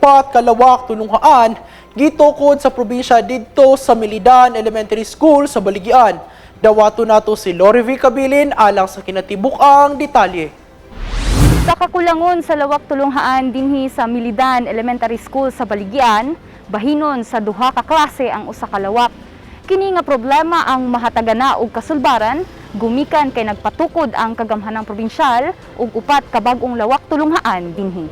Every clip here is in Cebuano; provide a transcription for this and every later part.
Upat ka lawak tulunghaan gitukod sa probinsya didto sa Milidan Elementary School sa Baligian. Dawato nato si Lori V. Cabilin alang sa kinatibuk-ang detalye. Sa kakulangon sa lawak tulunghaan dinhi sa Milidan Elementary School sa Baligian, bahinon sa duha ka klase ang usa ka lawak. Kini nga problema ang mahatagana og kasulbaran gumikan kay nagpatukod ang kagamhanang probinsyal og upat ka bag-ong lawak tulunghaan dinhi.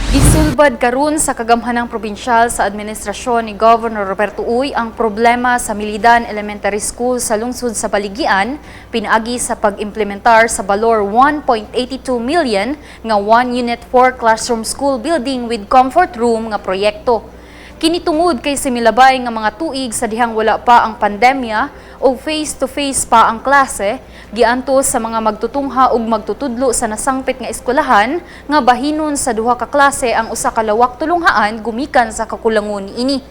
Gisulbad karon sa kagamhanang probinsyal sa administrasyon ni Governor Roberto Uy ang problema sa Milidan Elementary School sa lungsod sa Baligian pinaagi sa pag-implementar sa balor 1.82 million nga 1 unit 4 classroom school building with comfort room nga proyekto. Kini tungod kay similabay nga mga tuig sa dihang wala pa ang pandemya o face-to-face pa ang klase, giantos sa mga magtutungha ug magtutudlo sa nasangpit nga eskwelahan nga bahinon sa duha ka klase ang usa ka lawak tulunghaan gumikan sa kakulangon niini.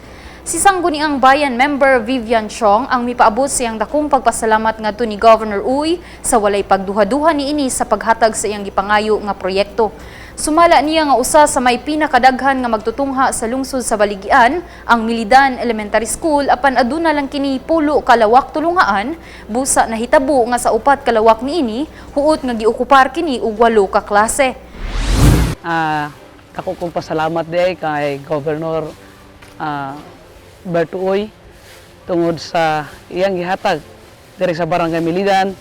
Si Sangguniang Bayan member Vivian Chong ang mipaabot siyang dakong pagpasalamat ngadto ni Governor Uy sa walay pagduha-duha niini sa paghatag sa iyang gipangayo nga proyekto. Sumala niya nga usa sa may pinakadaghan nga magtutungha sa lungsod sa Baligian, ang Milidan Elementary School, apan aduna lang kini 10 ka lawak tulunghaan, busa nahitabo nga sa upat ka lawak niini, huot nga giokupar kini og walo ka klase. Ako kong pasalamat diay kay Governor Berto Uy tungod sa iyang gihatag diri sa Barangay Milidan,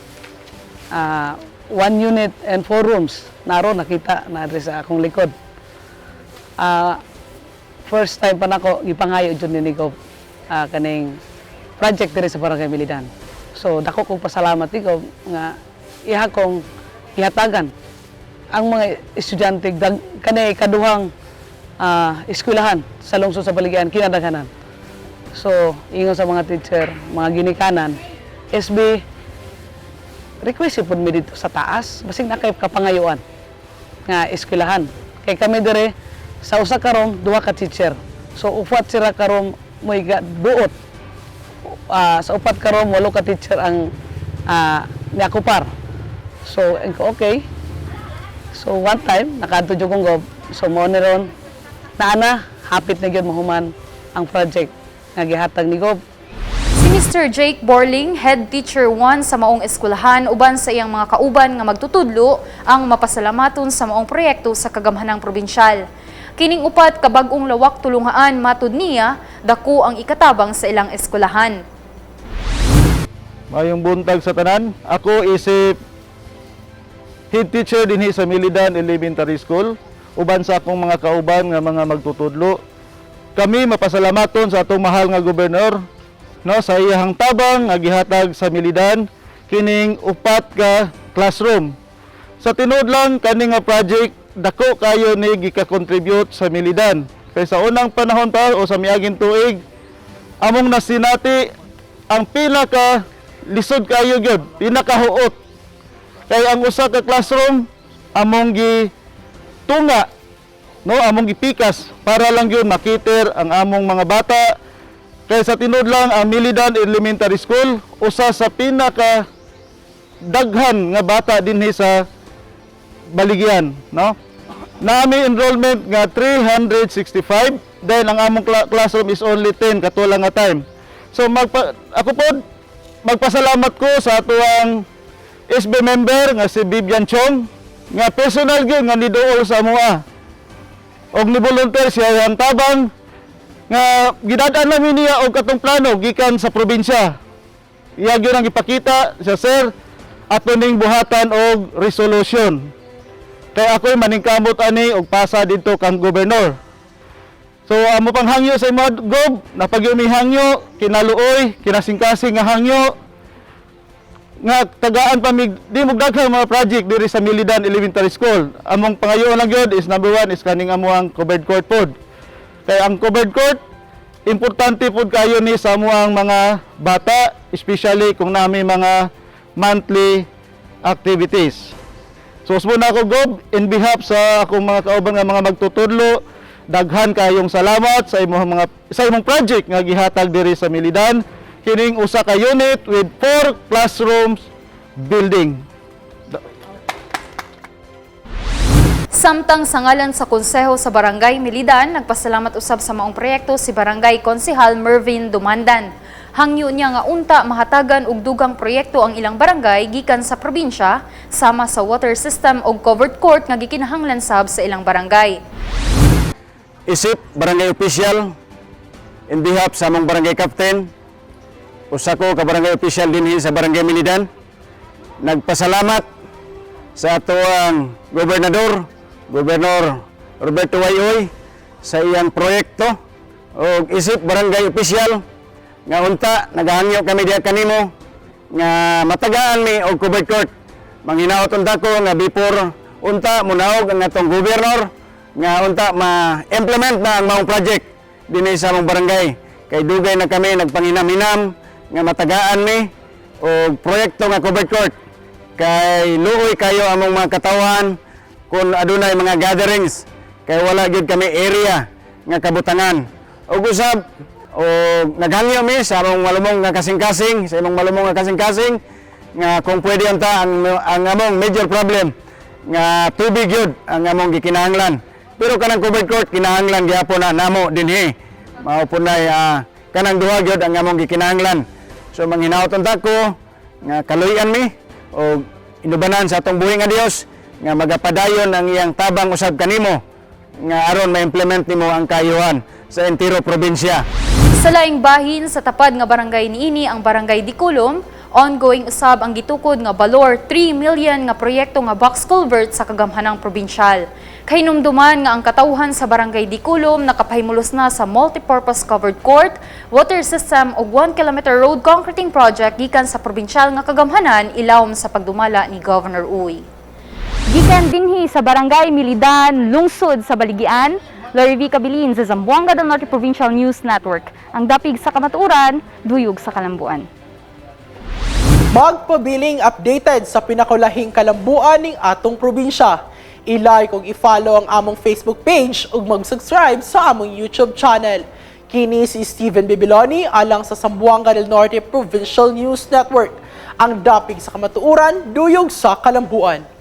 one unit and four rooms naro nakita na diri sa akong likod. First time pa nako gipangayo jud ni Gov kaning project diri sa Barangay Milidan. So dako kong pasalamat ni Gov nga iha kong gihatagan ang mga estudyante kani kaduhang eskwelahan sa lungsod sa Baligian kinadaghanan. So, ingon sa mga teacher, mga ginikanan, SB, request pud mi dito sa taas, basig na kay kapangayuan nga eskwelahan. Kay kami dire sa usa ka room, duha ka teacher. So upat sila ka room mo'y duot. Sa upat ka room, walo ka teacher ang niakupar. So, okay. So one time, nakaadto jud kong Gov. So mo ni ron, naana, hapit na gyud mahuman ang project nga gihatag ni Gov. Si Mr. Jake Borling, head teacher 1 sa maong eskwelahan uban sa iyang mga kauban nga magtutudlo ang mapasalamaton sa maong proyekto sa kagamhanang probinsyal. Kining upat ka bag-ong lawak tulunghaan, matud niya, dako ang ikatabang sa ilang eskwelahan. Mayong buntag sa tanan. Ako isip head teacher dinhi sa Milidan Elementary School uban sa akong mga kauban nga mga magtutudlo. Kami mapasalamaton sa atong mahal nga gobernador, no, sa iyang tabang nga gihatag sa Milidan kining upat ka classroom. Sa tinuod lang, kani nga project dako kayo ni gika-contribute sa Milidan. Kay sa unang panahon pa o sa miaging tuig, among nasinati ang pinaka lisod kayo gyud, pinakahuot. Kay ang usa ka classroom among gi tunga, no, among gipikas para lang gyud makiter ang among mga bata. Kay sa tinuod lang, ang Milidan Elementary School usa sa pinaka daghan nga bata dinhi sa Baligian, no? Nami enrollment nga 365, then ang among classroom is only 10 katulang nga time. So ako po magpasalamat ko sa atuang SB member nga si Vivian Chong nga personal gyud nga niduol sa amoa. Og ni volunteer siya ang tabang nga gidad-an namin niya og katong plano gikan sa probinsya. Iya gyud ang gipakita siya, "Sir, ato ning buhatan og resolution. Kay ako'y maningkamot ani og pasa didto kang gobernador." So amo pang hangyo sa imo, Gob, napagyumi hangyo, kinaluoy, kinasingkasing nga hangyo nga tagaan pa mig di mo daghang mga project diri sa Milidan Elementary School. Among pangayoon lang gyud is number one is kaning amuang covered court pod. Kay ang covered court importante pod kayo ni sa amuang mga bata, especially kung nami mga monthly activities. So usbon ako, Gob, in behalf sa akong mga kauban nga mga magtutudlo, daghan kayong salamat sa imong project nga gihatag diri sa Milidan kining usa ka unit with four classrooms building. Samtang sa ngalan sa Konseho sa Barangay Milidan, nagpasalamat usab sa maong proyekto si Barangay Konsehal Mervin Dumandan. Hangyo niya nga unta mahatagan og dugang proyekto ang ilang barangay gikan sa probinsya sama sa water system og covered court nga gikinahanglan sab sa ilang barangay. Isip barangay official, in behalf sa among barangay captain, usa ko ka barangay official dinhi sa Barangay Milidan, nagpasalamat sa atoang gobernador, Gobernador Roberto Y. Uy, sa iyang proyekto. Og isip barangay official nga unta nagahangyo kami diha kanimo nga matagaan mi og covered court. Manghinaot unta ko nga before unta munaog ang atong gobernador nga unta ma-implement na ang maong project dinhi sa among barangay kay dugay na kami nagpanginam-hinam nga matagaan mi og proyekto nga covered court kay luoy kayo among mga katawhan kung adunay mga gatherings kay wala gyud kami area nga kabutangan. Ug usab og naghangyo mi sa among malumong nga kasing-kasing, sa imong malumong nga kasing-kasing, nga kung pwede unta ang among major problem nga tubig gyud ang among gikinahanglan, pero kanang covered court kinahanglan gyapon na namo dinhi. Mao po nay kanang duha gyud ang among gikinahanglan. So manghinaot unta ko nga kaluyan mi og inubanan sa atong buhi nga Dios nga magapadayon ang iyang tabang usab kanimo nga aron ma-implement nimo ang kayuhan sa entiro probinsya. Sa laing bahin, sa tapad nga barangay niini, ang Barangay Dikulom, ongoing usab ang gitukod nga balor 3 million nga proyekto nga box culvert sa kagamhanang probinsyal. Kahinumduman nga ang katawhan sa Barangay Dikulom nakapahimulos na sa multipurpose covered court, water system ug 1 kilometer road concreting project gikan sa probinsyal nga kagamhanan ilawom sa pagdumala ni Governor Uy. Gikan dinhi sa Barangay Milidan, lungsod sa Baligian, Lori V. Cabilin sa Zamboanga del Norte Provincial News Network. Ang dapig sa kamatuoran, duyog sa kalambuan. Magpabiling updated sa pinakulahing kalambuan ning atong probinsya. I-like ug i-follow ang among Facebook page ug mag-subscribe sa among YouTube channel. Kini si Steven Bibiloni alang sa Zamboanga del Norte Provincial News Network. Ang dapig sa kamatuoran, duyog sa kalambuan.